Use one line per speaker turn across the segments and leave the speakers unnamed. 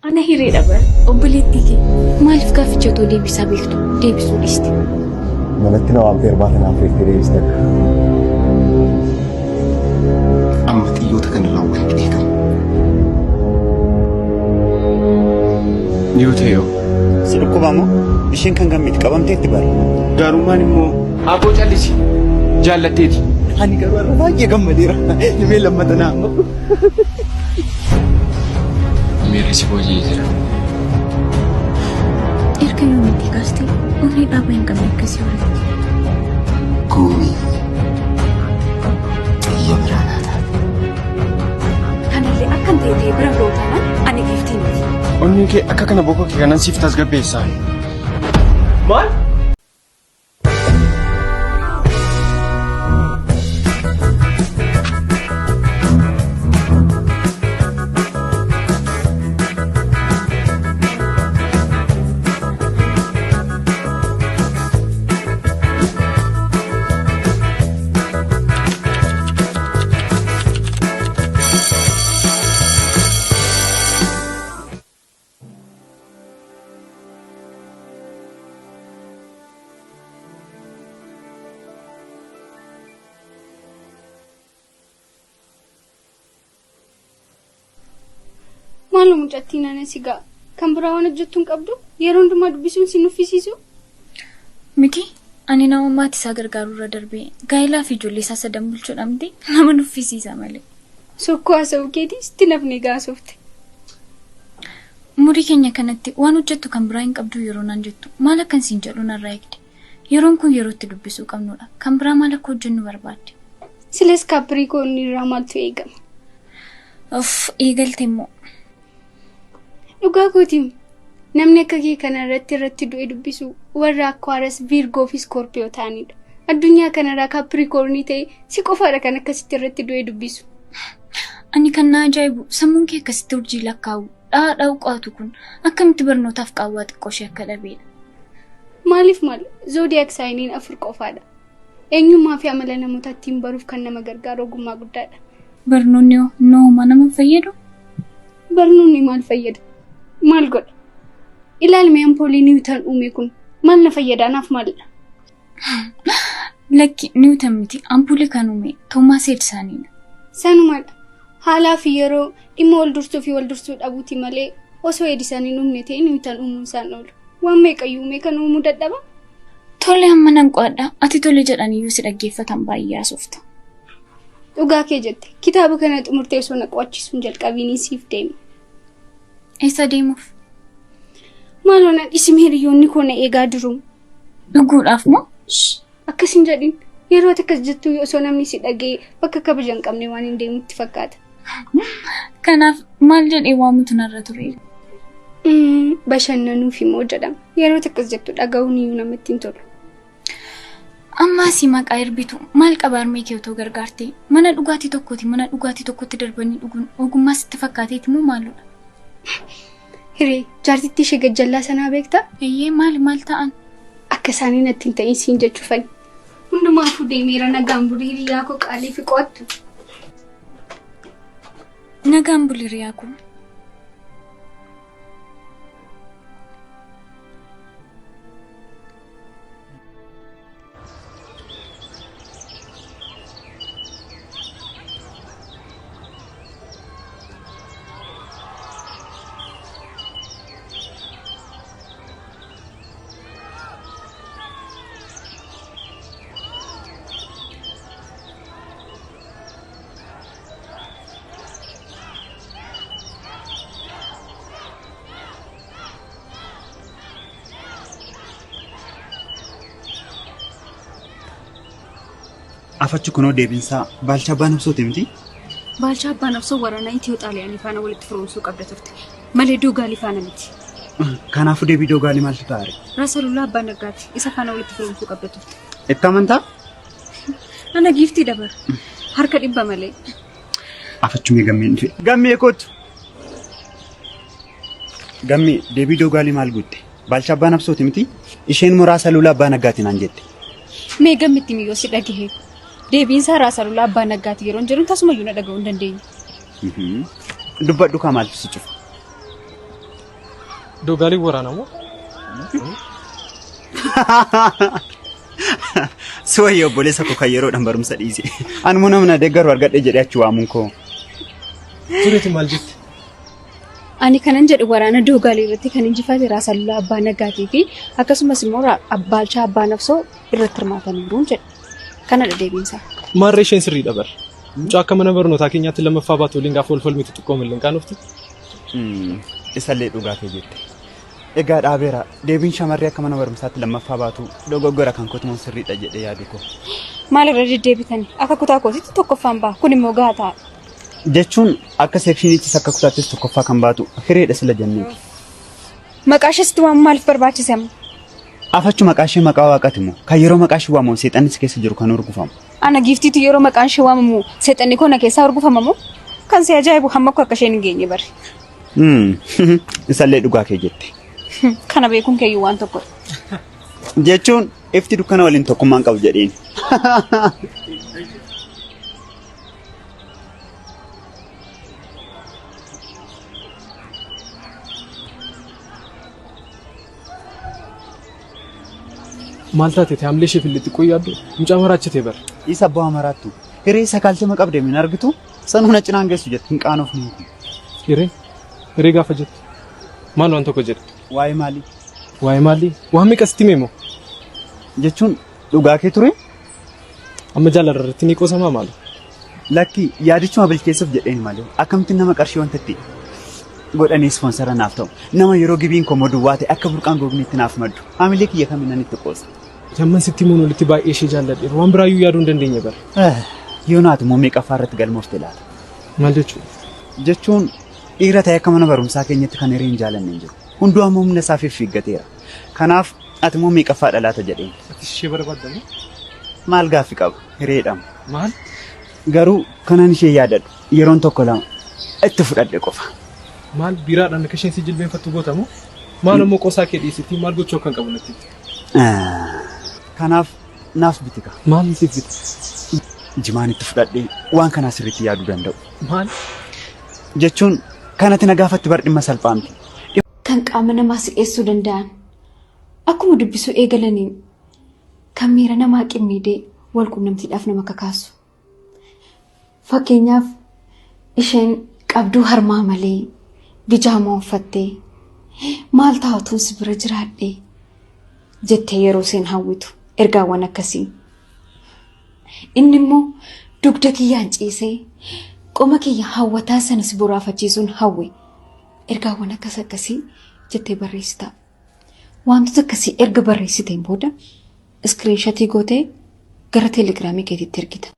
Ana hireedha bar obboleettii kee maaliif gaafficha otoo deebisaa beektu deebisuu dhiiste?
Manatti na waamtee irbaata naaf feeftee deebiste akka.
Amma xiyyoota kanarraa wanti eegamu.
Yoo ta'e hoo?
Si dhukkuba moo? Isheen kan gammiti qabamteetti bara.
Gaarummaan immoo. Aboo callisi. Jaallatteeti.
Ani garuu har'a baay'ee gammadeera. Mee lammata naa amma.
Miirri si booji'ee jira.
Erga yoomiitii kaastee onnee dhaaba hin qabne akkasii horatte.
Guumii. Xiyya biraa naa taate.
Kanallee akkan ta'e ta'e bira ga'u taanaan ani giiftii miti.
Onneen kee akka kana bokoke kanan siif tasgabbeessa. Maal?
Maaloo mucattii nana si ga'a. Kan biraa waan hojjettu hin qabdu? Yeroo hundumaa dubbisuun si nuffisiisu?
Miti ani nama maatii isaa gargaaruu irra darbee gaa'elaa fi ijoollee isaa sadan bulchuudha miti nama nuffisiisa malee.
Sokkoo haasa'uu keetii sitti nafne gaasofte.
Umurii keenya kanatti waan hojjettu kan biraa hin qabduu yeroo naan jettu maal akkan siin jedhu narraa eegde. Yeroon kun yeroo itti dubbisuu qabnudha. Kan biraa maal akka hojjennu barbaadde?
Silas Kaappiriikoornii irraa maaltu eegama?
Uff eegalte immoo.
Dhugaa kootiim namni akka kee kana irratti irratti du'e dubbisu warra Akkuwaaras, Viirgoo fi Iskoorpiyoo ta'anidha. Addunyaa kanarraa Kaappiriikoornii ta'e si qofaadha kan akkasitti irratti du'e dubbisu.
Ani kan na ajaa'ibu sammuun kee akkasitti urjii lakkaa'u dha'aa dha'u qo'atu kun akkamitti barnootaaf qaawwaa xiqqoo ishee akka dhabeedha.
Maaliif maal zoodiyaak saayiniin afur qofaadha. Eenyummaa fi amala namoota ittiin baruuf kan nama gargaaru ogummaa guddaadha.
Barnoonni hoo innoo homaa nama hin fayyadu?
Barnoonni maal fayyada? Maal godha? Ilaalme ampoolii Niwutan uume kun maal na fayyada? Anaaf maalidha?
Lakki Niwutan miti ampuulii kan uume Toomaas Edisaaniidha.
Sanumadha. Haalaa fi yeroo dhimma wal dursuu fi wal dursuu dhabuuti malee osoo Edisan hin uumne ta'e Niwutan uumuun isaan oolu. Waan meeqayyuu uumee kan uumuu dadhaba?
Tole amma nan qo'adha. Ati tole jedhaniyyuu si dhaggeeffatan baay'ee haasofta.
Dhugaa kee jette. Kitaaba kana xumurtee osoo na qo'achiisuun jalqabiinii siif deema.
Eessa deemuuf?
Maaloo na dhiisi hiriyoonni koo na eegaa jiru.
Dhuguudhaaf moo?
Akkas hin jedhin. Yeroo ati akkas jettu osoo namni si dhagee bakka kabaja hin qabne waan hin deemutti fakkaata.
Kanaaf maal jedhee waamutu narra ture?
Bashannanuuf immoo jedhama. Yeroo ati akkas jettu dhaga'uun iyyuu namatti hin tolu.
Ammaa si maqaa erbitu maal qaba harmee kee otoo gargaartee mana dhugaatii tokkooti mana dhugaatii tokkotti darbanii dhuguun ogummaa sitti fakkaateeti moo maaludha?
Hiree jaartittii ishee gajjallaa sanaa beektaa?
Eeyyee maali maal ta'an?
Akka isaanii natti hin ta'in siin jechuufani. Hundumaafuu deemeera nagaan bulii hiriyaa koo qaalii fi qo'attu.
Nagaan buli hiriyaa koo.
Afachi kunoo deebinsaa Baalchaa Abbaa Nabsooti miti?
Baalchaa Abbaa Nabsoo waraana Itiyoo Xaaliyaanii faana walitti firoomsuu qabda turte malee Doogaalii faana miti.
Kanaafuu deebii Doogaalii maaltu ta'a ree?
Raas Aluulaa Abbaa Naggaati isa faana walitti firoomsuu qabda turte.
Itti amantaa?
Ana giiftii dabar harka dhibba malee.
Afachumee gammeen dhufe. Gammee kottu. Gammee deebii Doogaalii maal guutte? Baalchaa Abbaa Nabsooti miti? Isheen immoo Raas Aluulaa Abbaa Naggaati naan jette.
Mee gammitti miyyoo si dhagahe. Deebiin isaa Raas Aluulaa Abbaa Naggaati yeroon jedhu tasumayyuu na dhaga'uu hin dandeenye.
Dubbadhu kaa maaltu si cufa?
Dogaaliin waraana moo?
Si wayya obboleessa koo kan yeroodhaan barumsa dhiise. Anummoo nama na deeggaru argadhe jedhee achi waamuun koo.
Tureeti maal jette?
Ani kanan jedhu waraana Doogaalii irratti kan injifate Raas Alulaa Abbaa Naggaatii fi akkasumas immoo Baalchaa Abbaa Nafsoo irratti hirmaataniiru jedha. Kanadha deebiinsaa.
Maarree isheen sirriidha bar. Mucaa akka mana barnootaa keenyaatti lammaffaa baatu waliin gaafa wal falmitu xiqqoo milleen qaanofti.
Isallee dhugaa kee jette. Egaa dhaabeera. Deebiin shamarree akka mana barumsaatti lammaffaa baatu dogoggora kan kootu moo sirriidha jedhee yaadu koo.
Maal irra deddeebitani? Akka kutaa kootitti tokkoffaan baha. Kun immoo gahaa ta'a.
Jechuun akka seekshiniittis akka kutaattis tokkoffaa kan baatu hireedha sila jenneeti.
Maqaa ishee sitti waamuun maaliif barbaachise amma?
Afachu maqaa ishee maqaa waaqati moo? Kan yeroo maqaa ishee waamamu seexanni si keessa jiru kan hurgufamu.
Ana giiftiitu yeroo maqaan ishee waamamu seexanni koo na keessaa hurgufama moo? Kan si ajaa'ibu hamma koo akka isheen hin geenye bari.
Isallee dhugaa kee jette.
Kana beekuun keeyyuu waan tokkodha.
Jechuun ifti dukkana waliin tokkummaan qabu jedheen.
Maal taate haamlee isheef illee xiqqoo yaaddu mucaa maraachite bar.
Isa abbaa maraattu. Hiree isa kaalchama qabde min argitu sanuu na cinaan geessu jette hin qaanofne.
Hiree hiree gaafa jettu maal waan tokko jedhe.
Waa'ee maalii?
Waa'ee maalii? Waan meeqa sitti hime moo?
Jechuun dhugaa kee ture?
Amma jaalala irratti ni qoosamaa maali?
Lakki yaadichuma bilcheessuuf jedheen malee akkamitti nama qarshii wanta itti godhanii ispoonsara naaf ta'u nama yeroo gibiin koo duwwaa ta'e akka burqaan gogneetti naaf maddu haamilee kiyya kamiin itti qoosa.
Hamman sitti himuun olitti baay'ee ishee jaalladheera waan biraayyuu yaaduu hin dandeenye bara.
Yoo naatu immoo meeqaffaa irratti galmoofte laata?
Maal jechuudha?
Jechuun dhiira ta'e akka mana barumsaa keenyatti kan hiree hin jaalanne hin jiru. Hunduu amma humna isaa fiffiiggateera. Kanaaf ati immoo meeqaffaadha laata jedheen.
Ati ishee barbaadda moo?
Maal gaaffii qaba? Hireedhama.
Maal?
Garuu kanan ishee yaadadhu yeroon tokko lama itti fudhadhe qofa.
Maal biraadhaan akka isheen si jilbeenfattu goota moo? Maal immoo qoosaa kee dhiisitii maal gochuu akka hin qabu natti himi.
Kanaaf naaf bitika.
Maal siif bita?
Jimaan itti fudhadhee waan kanaa sirriitti yaaduu danda'u.
Maal?
Jechuun kanatti na gaafatti bar dhimma salphaa miti.
Kan qaama namaa si'eessuu danda'an akkuma dubbisuu eegalaniin kan miira namaa qimmiidee wal quunnamtiidhaaf nama kakaasu. Fakkeenyaaf isheen qabduu harmaa malee bijaamaa uffattee maal ta'a utuun si bira jiraadhee jettee yeroo isheen hawwitu ergaawwan akkasii. Inni immoo dugda kiyyaan ciisee qoma kiyya hawwataa sana si boraafachiisuun hawwe ergaawwan akkas akkasii jettee barreessita. Wantoota akkasii erga barreessiteen booda iskiriinshatii gootee gara teelegiraamii keetiitti ergita.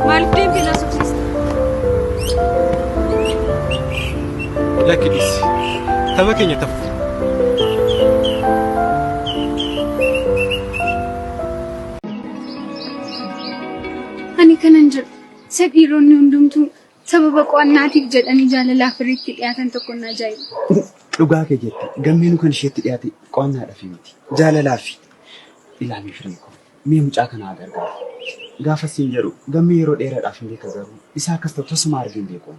Maaliif deemtee na subsiista?
Lakki dhiisi. Tapha keenya tapha.
Ani kanan jedhu isa dhiironni hundumtuu sababa qo'annaatiif jedhanii jaalalaaf firiitti dhiyaatan tokko na ajaa'iba.
Dhugaa kee jette gammeenuu kan isheetti dhiyaate qo'annaadhaaf miti jaalalaaf ilaalii firii koo mee mucaa kana haa gargaaru. Gaafa siin jedhu gammee yeroo dheeraadhaaf hin beeka garuu isaa akkas ta'u tasuma argee hin beeku.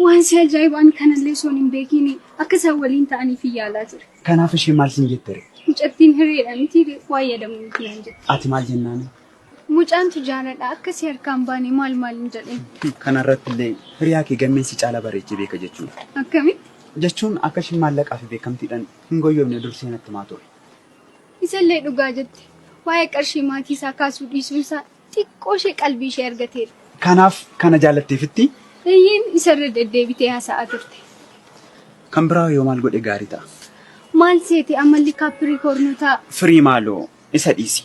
Waan si ajaa'ibu ani kanallee osoo hin beekiin akka isaan waliin ta'aniif yaalaa ture.
Kanaaf isheen maal siin jette ree?
Mucattiin hireedha miti waa yaadamu miti naan jette.
Ati maal jennaani?
Mucaan tujaaradha akka si harkaan baane maal maal hin jedheen.
Kanarratti illee hiriyaa kee gammeen si caala bareechee beeka jechuudha.
Akkamitti?
Jechuun akka isheen maallaqaa fi beekamtiidhaan hin goyyomne dursee natti himaa ture.
Isallee dhugaa jette. Waa'ee qarshii maatii isaa kaasuu dhiisuun isaa xiqqoo ishee qalbii ishee argateera.
Kanaaf kana jaallatteefitti
Eeyyeen isarra deddeebitee haasa'aa turte.
kan biraa yoo maal godhe gaarii ta'a.
Maal seete amalli kaapiriikoornotaa
Firii maaloo isa dhiisi.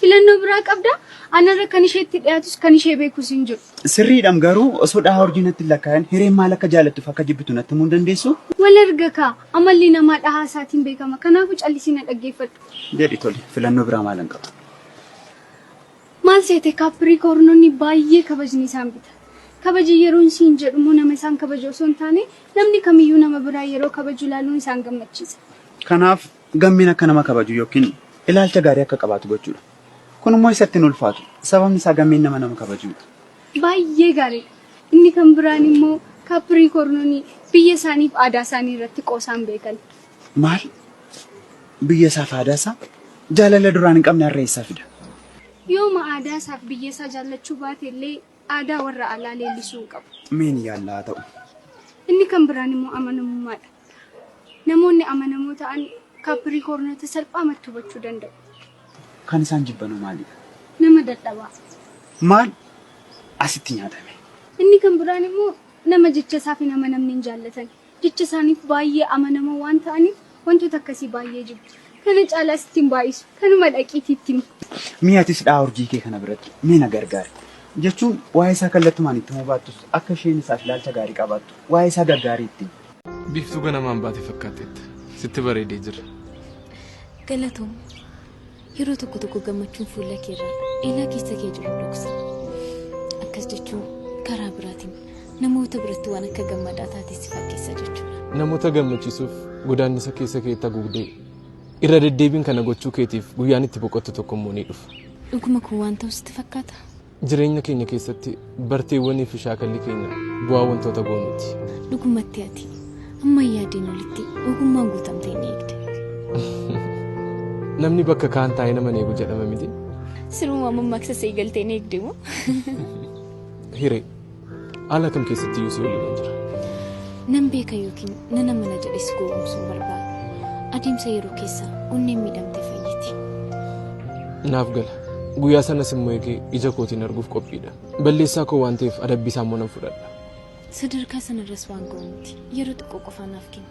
filannoo biraa qabdaa? Anarra kan isheetti dhiyaatus kan ishee beekus hin jiru.
Sirriidhaam garuu osoo dhahaa hojii natti hin lakkaa'in hireen maal akka jaallattuuf akka jibbitu natti himuu hin dandeessu?
Wal arga kaa amalli namaa dhahaa isaatiin beekama. Kanaafuu callisii na dhaggeeffadhu.
Jedhi tole filannoo biraa maal hin qabu.
Maal seete Kaapiriikoornonni baay'ee kabajni isaan bita. Kabaji yeroon siin jedhu immoo nama isaan kabaju osoo hin taane namni kamiyyuu nama biraa yeroo kabaju ilaaluun isaan gammachiisa.
Kanaaf gammeen akka nama kabaju yookiin ilaalcha gaarii akka qabaatu gochuudha. Kun immoo isatti hin ulfaatu. Sababni isaa gammeen nama nama kabajuudha.
Baay'ee gaariidha. Inni kan biraan immoo Kaapiriikoornonni biyya isaaniif aadaa isaanii irratti qoosaan beekan.
Maal? Biyya isaaf aadaa isaa jaalala duraan hin qabne har'a eessaa fida?
Yooma aadaa isaaf biyya isaa jaallachuu baate illee aadaa warra alaa leellisuu hin qabu.
Meen yaallaa haa ta'u.
Inni kan biraan immoo amanamummaadha. Namoonni amanamoo ta'an Kaapiriikoornota salphaamatti hubachuu danda'u.
Kan isaan jibbanoo maalidha?
Nama dadhabaa.
Maal asitti nyaatame?
Inni kan biraan immoo nama jecha isaaf hin amanamne hin jaallatan. Jecha isaaniif baay'ee amanamoo waan ta'aniif wantoota akkasii baay'ee jibbu. Kana caalaa sitti hin baay'isu. Kanuma dhaqiitii itti himi.
Mee atis dha'a urjii kee kana biratti mee na gargaari. Jechuun waa'ee isaa kallattumaan itti himuu baattus akka isheen isaaf ilaalcha gaarii qabaattu waa'ee isaa gaggaarii itti himi.
Biiftuu ganamaan baate fakkaatteetta. Sitti bareedee jira.
Galatoom. Yeroo tokko tokko gammachuun fuula kee irraa eelaa keessa kee jiru dhoksa. Akkas jechuun karaa biraatiin namoota biratti waan akka gammadaa taate si fakkeessa jechuudha.
Namoota gammachiisuuf godaannisa keessa keetti haguugdee irra deddeebiin kana gochuu keetiif guyyaan itti boqottu tokko immoo ni dhufa.
Dhuguma kun waan ta'u sitti fakkaata?
Jireenya keenya keessatti barteewwanii fi shaakalli keenya bu'aa wantoota goonuuti.
Dhugumatti ati amma yaadeen olitti ogummaan guutamtee ni eegde.
Namni bakka kaan taa'ee nama hin eegu jedhama miti.
Sirumaa mammaaksa isa eegaltee ni eegde moo?
Hiree haala kam keessatti iyyuu si waliin jira.
Nan beeka yookiin nan amana jedhee si gowwoomsuu hin barbaadu. Adeemsa yeroo keessa onneen miidhamte fayyiti.
Naaf gala. Guyyaa sanas immoo eegee ija kootiin arguuf qophiidha. Balleessaa koo waan ta'eef adabbii isaa immoo nan fudhadha.
Sadarkaa sanarras waan ga'u miti. Yeroo xiqqoo qofaa naaf kenni.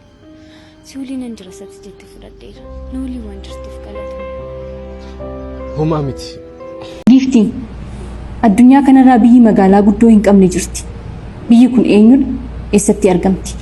Si waliinan jira isatti jette fudhadheera. Na waliin waan jirtuuf galatoomi.
Homaa miti.
Giiftii, Addunyaa kanarraa biyyi magaalaa guddoo hin qabne jirti. Biyyi kun eenyudha? Eessatti argamti?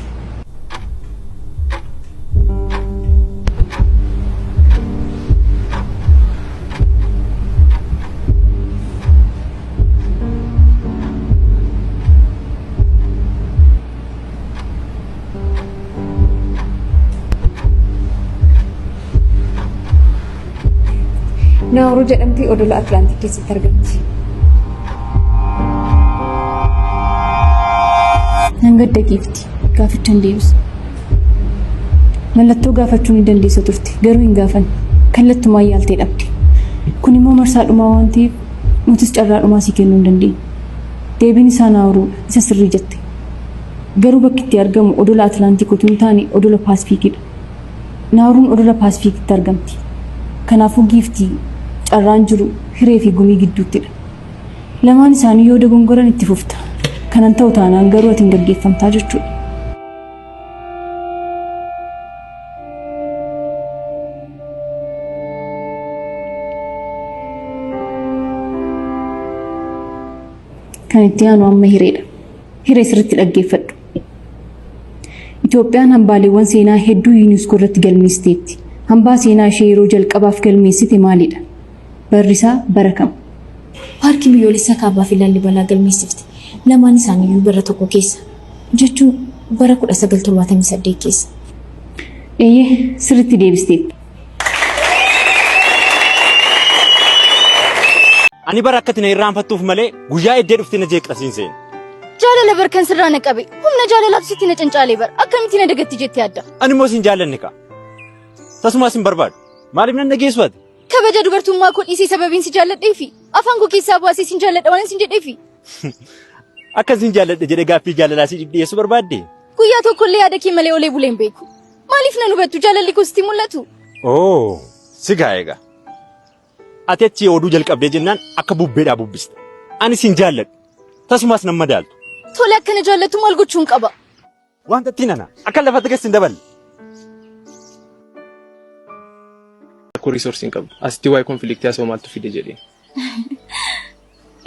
Naawuruu jedhamti odola Atlaantik keessatti argamti. Nan gadda giifti. Gaaficha hin deebisu. Mallattoo gaafachuu ni dandeessa turte garuu hin gaafanne. Kallattumaan yaaltee dhabde. Kun immoo marsaa dhumaa waan ta'eef nutis carraa dhumaa sii kennuu hin dandeenyu. Deebiin isaa Naawuruudha. Isa sirrii jette. Garuu bakki itti argamu odola Atlaantik utuu hin taane odola Paasifiikidha. Naawuruun odola Paasifiikitti argamti. Kanaafuu giiftii carraan jiru Hiree fi Gumii gidduuttidha. Lamaan isaanii yoo dogongoran itti fufta. Kana hin ta'u taanaan garuu ati hin gaggeeffamtaa jechuudha. Kan itti aanu amma Hireedha. Hiree sirriitti dhaggeeffadhu. Itoophiyaan hambaaleewwan seenaa hedduu Yuuniskoo irratti galmeessiteetti. Hambaa seenaa ishee yeroo jalqabaaf galmeessite maalidha? Barri isaa bara kam?
Paarkii Biyyoolessaa Kaabaa fi Laallibalaa galmeessifte. Lamaan isaaniiyyuu bara tokko keessa, jechuun bara 1978 keessa.
Eeyyee, sirriitti deebisteetta.
Ani bara akkati na irraanfattuuf malee guyyaa eddee dhuftee na jeeqxa siin seene.
Jaalala bar kan sirraa na qabe humna jaalalaatu sitti na cancaalee bar akkamitti na dagatti jettee yaadda?
Ani immoo sin jaallanne kaa. Tasumaa sin barbaadu. Maaliif nan dhageessu ati?
Kabaja dubartummaa koo dhiisee sababiin si jaalladheefi afaan koo keessaa baasee sin jaalladha waan sin jedheefi.
Akka sin jaalladhe jedhee gaaffii jaalalaa si dhiyeessuu barbaadde?
Guyyaa tokkollee yaada kee malee olee bulee hin beeku. Maaliif nan hubattu jaalalli koo sitti mul'atu?
Oo, si gaa egaa. Ati achii oduu jalqabdee jennaan akka bubbeedhaa bubbista. Ani sin jaalladhu. Tasumaas nan madaaltu.
Tole akka na jaallattu maal gochuun qaba?
Wanta ittiin ana akka lafatti gad sin daballe.
Rakkoo riisorsii hin qabdu. Asitti waa'ee konfliktii haasa'uu maaltu fide jedheen.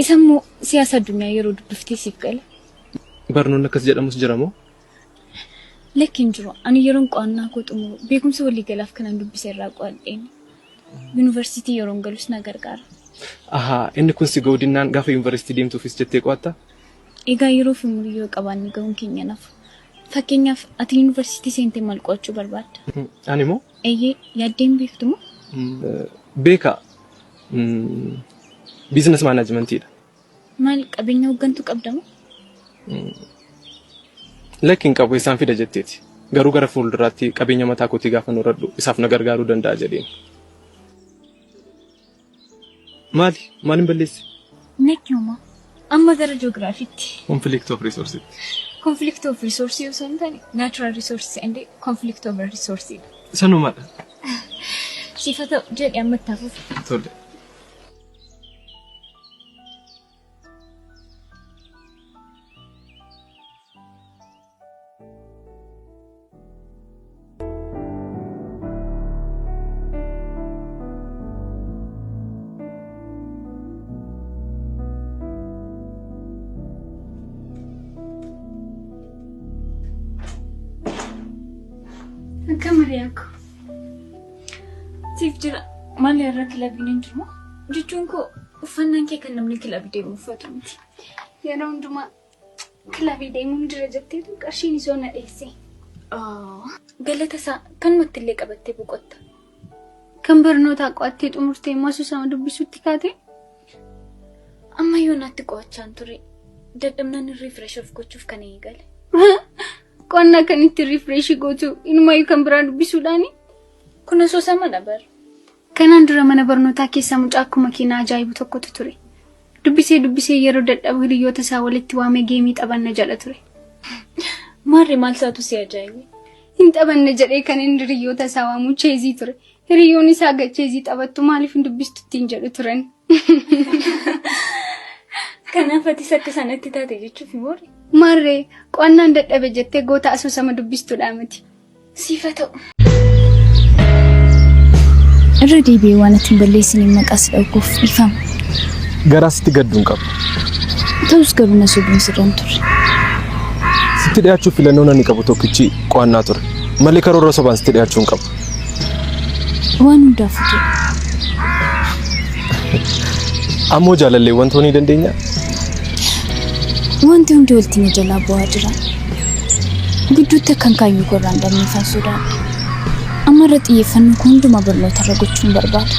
Isa immoo siyaasa addunyaa yeroo dubbiftee siif gala.
Barnoonni akkas jedhamus jira moo?
Lakki hin jiru. Ani yeroon qo'annaa koo xumuru beekumsa waliigalaaf kanan dubbise irraa qo'adheen. Yuunivarsiitii yeroon galus na gargaara.
Ahaa, inni kun si ga'uu dinnaan gaafa yuunivarsiitii deemtuufis jettee qo'atta?
Egaa yeroo fi umurii yoo qabaanne ga'uun keenya nafu. Fakkeenyaaf ati yuunivarsiitii seentee maal qo'achuu barbaadda?
Ani moo?
Eeyyee, yaaddee hin beektu moo?
Beeka. Biizines maanaajimentiidha.
Maal qabeenya hooggantuu qabda moo?
Lakki hin qabu isaan fida jetteeti. Garuu gara fuulduraatti qabeenya mataa kootii gaafa horadhu isaaf na gargaaruu danda'a jedheen. Maali? Maalin balleesse?
Lakki homaa. Amma gara ji'oogiraafiitti.
Conflict of resources.
Conflict of resource osoo hin taane natural resources and conflict over resources.
Sanumadha.
Siif haa ta'u jedhi amma itti hafuuf.
Tole.
Akkam hiriyaa koo?
Siif jira. Maal irra kilabiin hin jiru? Jechuun koo uffannaan kee kan namni kilabii deemu uffatu miti.
Yeroo hundumaa kilabii deemuun jira jetteetu qarshiin isoo na dheesse.
Galata isaa kanumatti illee qabattee boqotta.
Kan barnootaa qo'attee xumurtee immoo asoosama dubbisuutti kaate?
Amma yoo naatti qo'achaan ture dadhabnaan refresh of gochuuf kan eegale.
Qo'annaa kan ittiin refresh gootu inumaayyuu kan biraa dubbisuudhaani?
Kun asoosamadha bara.
Kanaan dura mana barnootaa keessa mucaa akkuma keenyaa ajaa'ibu tokkotu ture. Dubbisee dubbisee yeroo dadhabu hiriyoota isaa walitti waamee geemii taphanna jedha ture.
Maarri maal isaatu si ajaa'ibe?
Hin taphanne jedhee kan inni hiriyoota isaa waamu cheezii ture. Hiriyoonni isaa cheezii taphattu maaliif hin dubbistu ittiin jedhu turan.
Kanaaf atis akka sanatti taate jechuuf moore?
Maarree qo'annaan dadhabe jettee goota asoosama dubbistuudha miti.
Siif haa ta'u. Irra deebi'ee waan ati hin balleessine maqaa si dhawkuuf dhiifama.
Garaa sitti gadduu hin qabu.
Ta'us garuu na sobuun sirra hin turre.
Sitti dhiyaachuuf filannoon ani qabu tokkichi qo'annaa ture. Malee karoora sobaan sitti dhiyaachuu hin qabu.
Waan hundaafuu jedhe.
Ammoo jaalalleewwan ta'uu ni dandeenya?
Wanti hundi walitti na jalaa bu'aa jira. Gidduutti akkan kaayyoo korraan hin dhabneefan sodaadha. Amma irra xiyyeeffannoo koo hundumaa barnoota irra gochuun barbaada.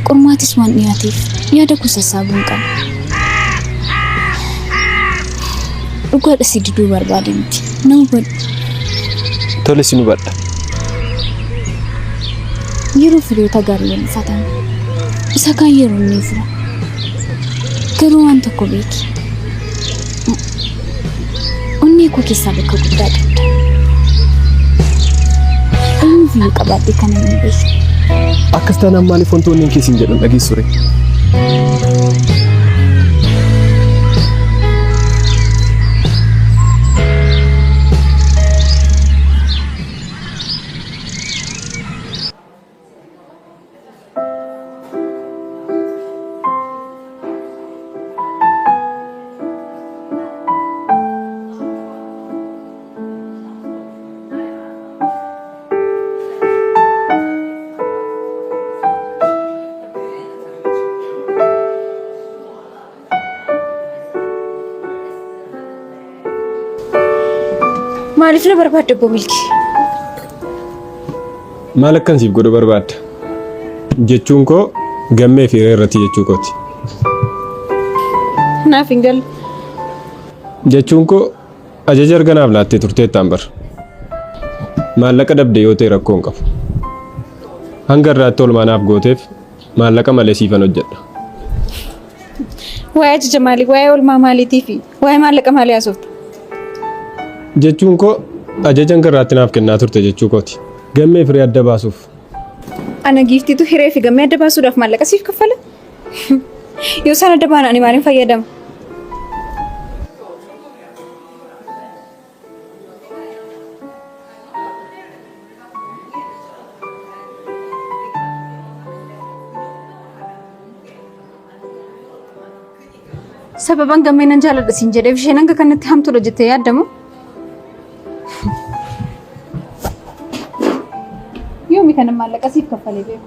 Qormaatis waan dhiyaateef yaada koo sassaabuun qaba. Dhugaadha si diduu barbaade miti. Na hubadhu.
Tole sin hubadha.
Yeroo firiyoota gaariin uffatan. Isa kaan yeroo inni fura. Garuu waan tokko beeki. Onnee koo keessaa bakka guddaa qabda. Eenyuuf iyyuu qabaadhee kana hin beekne.
Akkas taanaan maaliif wantoonni onneen kee siin jedhan dhageessu ree?
Maaliif na barbaadda obbo Milkii?
Maal akkan siif godhu barbaadda? Jechuun koo gammee fi hiree irratti jechuu kooti.
Naaf hin galle.
Jechuun koo ajaja erga naaf laattee turteettaan bar. Maallaqa dabde yoo ta'e rakkoo hin qabu. Hanga irraatti oolmaa naaf gooteef maallaqa malee siifan hojjedha.
Waa'ee ajaja maalii, waa'ee oolmaa maaliitii fi waa'ee maallaqa maalii haasofta?
Jechuun koo ajaja hanga irraatti naaf kennaa turte jechuu kooti. Gammee fi hiree adda baasuuf.
Ana giiftiitu hiree fi gammee adda baasuudhaaf maallaqa siif kaffala? Yoo isaan adda ba'an ani maaliin fayyadama? Sababan gammee nan jaaladha siin jedheef isheen hanga kanatti hamtuudha jettee yaaddamu? Yoomi kana maallaqa siif kaffalee beeku.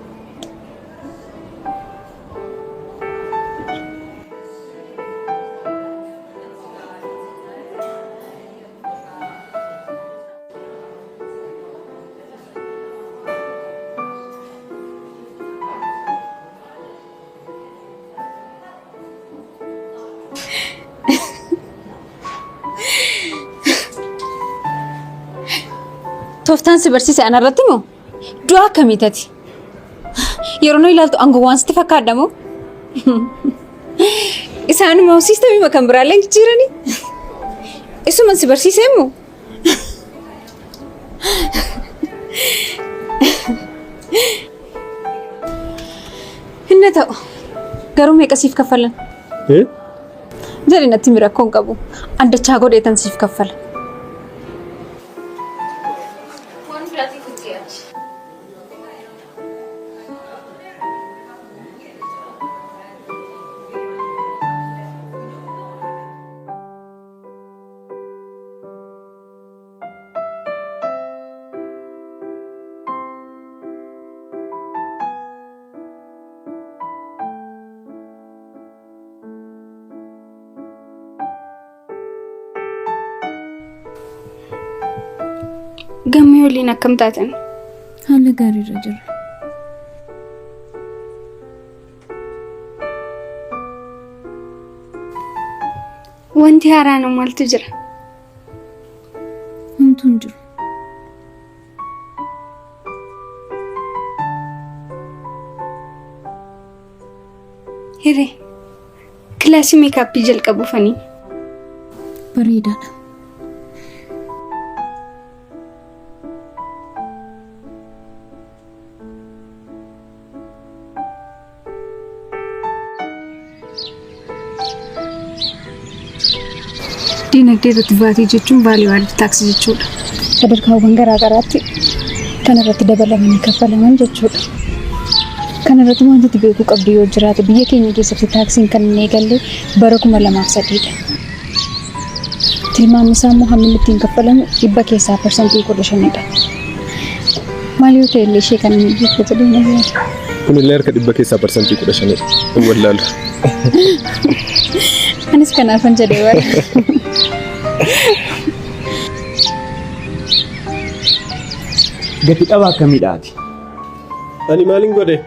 Tooftaan si barsiise anarratti moo? Du'a akkamii tati? Yeroo nu ilaaltu aangoo waan sitti fakkaadha moo? Isaanuma siistamii kan biraallee jijjiiranii? Isuman si barsiisee moo? Hinna ta'u. Garuu meeqa siif kaffalan? Jedhi natti himi rakkoo hin qabu. Addachaa godheetan siif kaffala.
Waan biraatiif itti yaadi.
Gammee waliin akkam taatan?
Haala gaariirra jirra.
Wanti haaraan maaltu jira?
Homtuu hin jiru.
Hiree kilaasii meekaappii jalqabuufanii.
Bareedaadha.
Dinagdee irratti vaatii jechuun vaalii added taaksii jechuudha. Sadarkaawwan garaa garaatti kan irratti dabalamanii kaffalaman jechuudha. Kana irratti wanti ati beekuu qabdu yoo jiraate biyya keenya keessatti taaksiin kan hin eegalle bara 2003dha. Tilmaamni isaa immoo hammi inni ittiin kaffalamu dhibba keessaa parsantii 15dha. Maal yoo ta'e illee ishee kana ni beekta jedhee na yaada.
Kunillee harka dhibba keessaa parsantii 15dha. Hin wallaalu.
Anis kanaafan jedhee bara.
Gati dhabaa akkamiidha ati?
Ani maalin godhe?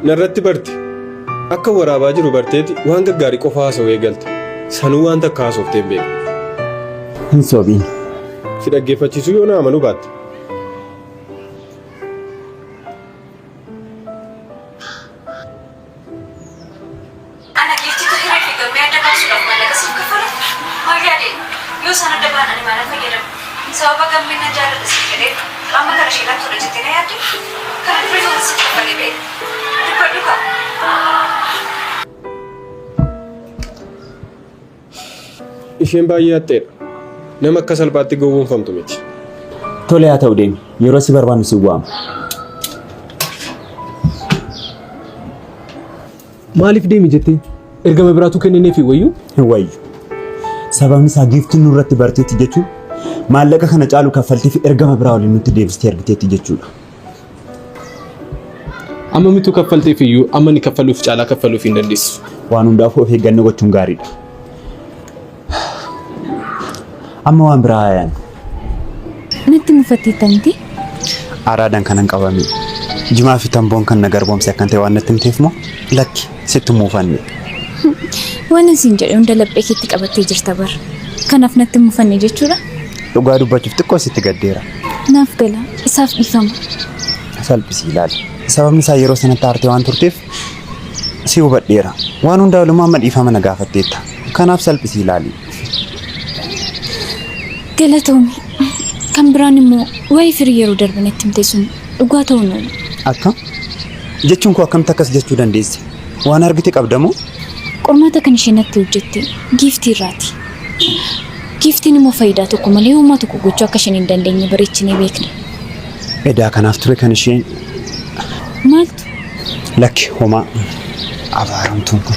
Narratti barte. Akka waraabaa jiru barteeti waan gaggaarii qofa haasa'uu eegalte. Sanuu waan takka haasoftee hin beektu.
Hin sobiin.
Si dhaggeeffachiisuu yoo na amanuu baatte.
Ana giiftiitu hiree fi gammee adda baasuudhaaf maallaqa siif kaffala? Maal yaadeen? Yoo isaan adda ba'an ani maalan fayyadama? Sababa gammeen nan jaalladha siin jedheef amma kana ishee lamtuudha jettee na yaadde? Kana dura yooman siif kaffalee beeka? Dubbadhu kaa!
Isheen baay'ee haxxeedha. Nama akka salphaatti gowwoomfamtu miti.
Tole haa ta'u deemi. Yeroo si barbaannu si waama.
Maaliif deemi jettee? Ergama biraatu kennineefi wayyuu?
Hin wayyu. Sababni isaa giiftiin nurratti barteetti jechuun maallaqa kana caalu kaffaltii fi ergama biraa waliin nutti deebistee ergiteetti jechuudha.
Amma mitu kaffalteef iyyuu amma ni kaffaluuf caalaa kaffaluuf hin dandeessu.
Waan hundaafuu of eeggannoo gochuun gaariidha. Amma waan biraa haa yaadnu.
Natti mufatteetta miti?
Araadaan kanan qabame. Jimaa fi tamboon kan na garboomse akkan ta'e waan natti himteef moo? Lakki, sitti hin mufanne.
Waanan siin jedhe hunda laphee keetti qabattee jirta bar. Kanaaf natti hin mufanne jechuudha?
Dhugaa dubbachuuf xiqqoo sitti gaddeera.
Naaf gala. Isaaf dhiifama.
Salphisii ilaali. Sababni isaa yeroo sanatti aartee waan turteef si hubadheera. Waan hundaa ol immoo amma dhiifama na gaafatteetta. Kanaaf salphisii ilaali.
Galatoomi. Kan biraan immoo waa'ee firii yeroo darbe natti himte sun dhugaa ta'uu hin oolu.
Akkam? Jechuun koo akkamitti akkas jechuu dandeesse? Waan argite qabda moo?
Qormaata kan isheen natti hojjette giiftii irraati. Giiftiin immoo faayidaa tokko malee homaa tokko gochuu akka isheen hin dandeenye bareechinee beekna.
Edaa kanaaf ture kan isheen.
Maaltu?
Lakki homaa. Abaaramtuun kun.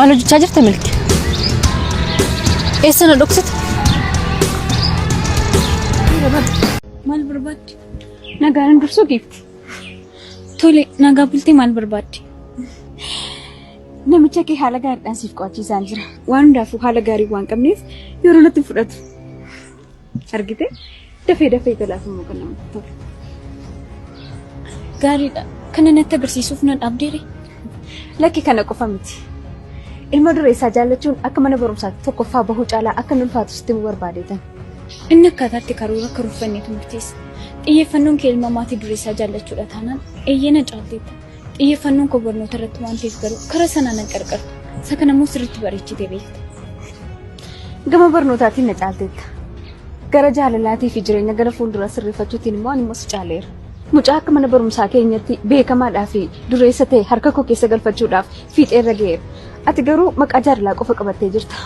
Maal hojjechaa jirta Milki? Eessa na dhoksite?
Maal barbaadde?
Nagaan dursuu giifti.
Tole, nagaa bultee maal barbaadde?
Namicha kee haala gaariidhaan siif qo'achiisaan jira. Waan hundaafuu haala gaarii waan qabneef yeroo natti hin fudhatu. Argite? Dafee dafee galaaf immoo kan namatti tolu.
Gaariidha. Kana natti agarsiisuuf na dhaabdeere?
Lakki kana qofa miti. Ilma dureessaa jaallachuun akka mana barumsaatti tokkoffaa bahuu caalaa akka inni ulfaatu sitti himuu barbaadeetan.
Inni akkaataatti karoora karoorfanneetu murteessa. Xiyyeeffannoon kee ilma maatii dureessaa jaallachuudha taanaan eeyyee na caalteetta. Xiyyeeffannoon koo barnoota irratti waan ta'eef garuu karaa sanaan nan qarqartu. Isa kana immoo sirriitti bareechitee beekta.
Gama barnootaatiin na caalteetta. Gara jaalalaatii fi jireenya gara fuulduraa sirreeffachuutiin immoo ani immoo si caaleera. Mucaa akka mana barumsaa keenyatti beekamaadhaa fi dureessa ta'e harka koo keessa galfachuudhaaf fiixeerra ga'eera. Ati garuu maqaa jaalalaa qofa qabattee jirta.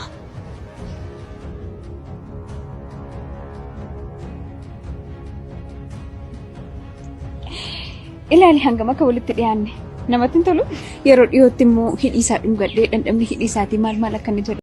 Ilaali hangam akka walitti dhiyaanne. Namatti hin tolu? Yeroo dhiyootti immoo hidhii isaa dhungadhee dhandhamni hidhii isaatii maal maal akka inni jedhu.